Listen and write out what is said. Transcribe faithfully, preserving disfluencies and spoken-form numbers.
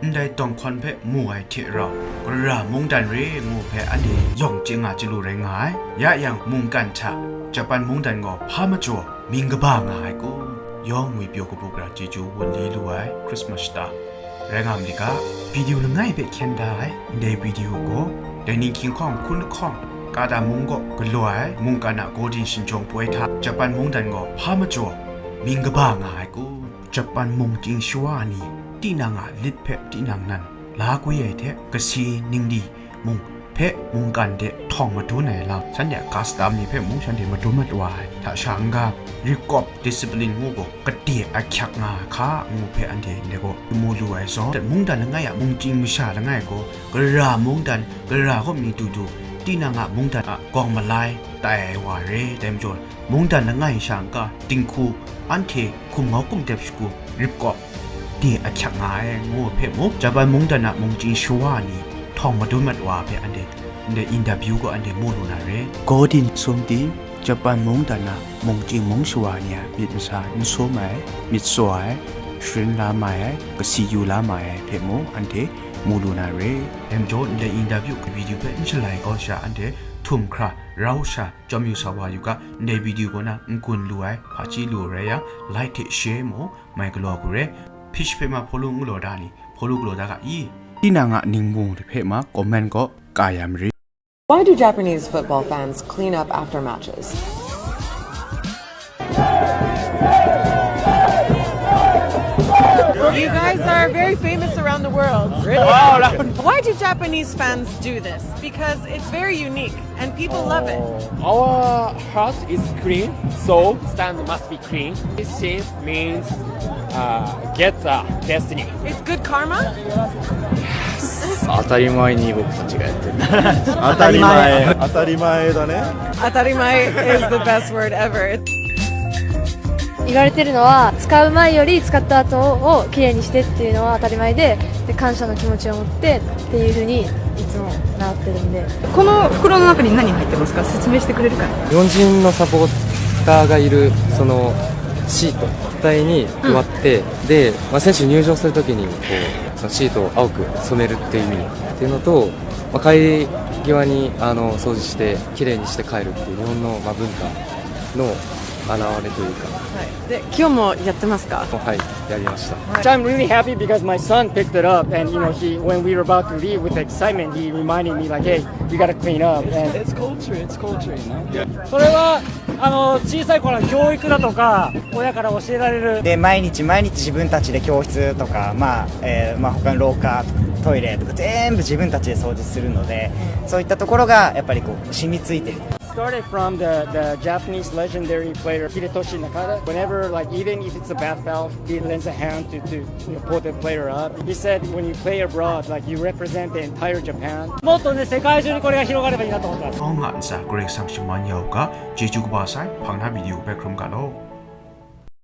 ndai dawng hkawn hpe mu ai hte rau, Gara mungdan re ngu hpe anhte yawng chye nga chyalu rai nga ai. Ya yang, mungkan hta Japan mungdan gaw hpa majaw mying kaba nga ai kun? Yawng ngwipyaw kabu gara chyeju wunli lu ai Christmas shata rai nga myit ga, video langai hpe hkyen da ai ndai video gaw, dai ni hkying hkawng hkun lahkawng Kada mung kaw galaw ai mungkan a Golden Shinjawng poi hta Japan mungdan gaw hpa majaw mying kaba nga ai kun? Japan mung chying shawa ni tinang a lit hpe tinang nan la gwi ai hte, kasi ningli mung hpe mungkan de htawng madun ai lam, shanhte a custom ni hpe mung shanhte madun mat wa ai hta sha n-ga, rikawp discipline ngu gaw kade ahkyak nga ai hka ngu hpe anhte ndai gaw mu lu ai zawn, mungdan langai a mung chying masha langai gaw, Gara mungdan, Gara kaw mi du du, tinang a mungdan a gawng malai tai ai wa re, dai majaw, mungdan langai sha n-ga, dinghku, anhte hkum ngau kum dep shagu, rip kawp de ahkyak nga ai, ngu hpe mung, Japan mungdan a mung chying shawa ni htawng madun mat wa hpe anhte, ndai interview gaw anhte mu lu na re. Golden sum tim, Japan mungdan a mung chying mung shawa ni a myit masa n sum ai, myit tsaw ai, sharin la mai ai, kasi yu la mai ai hpe mung anhte mu lu na re. Dai majaw, ndai interview video hpe n shalai kau sha anhte htum hkra rau sha, chyawm yu sa wa yu ga, ndai video kaw na n-gun lu ai, hpaji lu ai rai yang, like hte share mung mai galaw hku re. Page hpe ma follow n galaw da ni, follow galaw da ga i? Tinang a ningmung hpe ma comment kaw ka ya mari. Why do Japanese football fans clean up after matches? You guys are very famous around the world. Why do Japanese fans do this? Because it's very unique and people love it. Our heart is clean, so stand must be clean. This thing means uh, get the destiny. It's good karma. 当たり前に僕たちがやってる。当たり前。当たり前だね。当たり前 is the best word ever. 言われてるのは、使う前より使った後をきれいにしてっていうのは当たり前で、で感謝の気持ちを持ってっていう風にいつも習ってるんで。この袋の中に何入ってますか？説明してくれるかな？日本人のサポーターがいるそのシート一体に座って、で、まあ、選手入場するときにこうそのシートを青く染めるっていう意味っていうのと、まあ、帰り際にあの掃除してきれいにして帰るっていう日本の、まあ、文化の現れというか。で今日もやってますか？はい、やりました。 So I'm really happy because my son picked it up, and you know, he when we were about to leave with excitement, he reminded me like, "Hey, we gotta clean up." And It's culture, it's culture, you know? それはあの小さい頃の教育だとか親から教えられる。で、毎日毎日自分たちで教室とか、まあ、えーまあ、他の廊下とか、トイレとか、全部自分たちで掃除するので、そういったところがやっぱりこう染みついてる。 Started from the, the Japanese legendary player Hidetoshi Nakada. Whenever, like, even if it's a bad foul, he lends a hand to, to you know, pull the player up. He said when you play abroad, like, you represent the entire Japan. もっとね、世界中にこれが広がればいいなと思ってます。 Awng nga ntsa Karai Kasang shaman ya u ga, chyeju kaba sai, hpang na video bai hkrum ga law.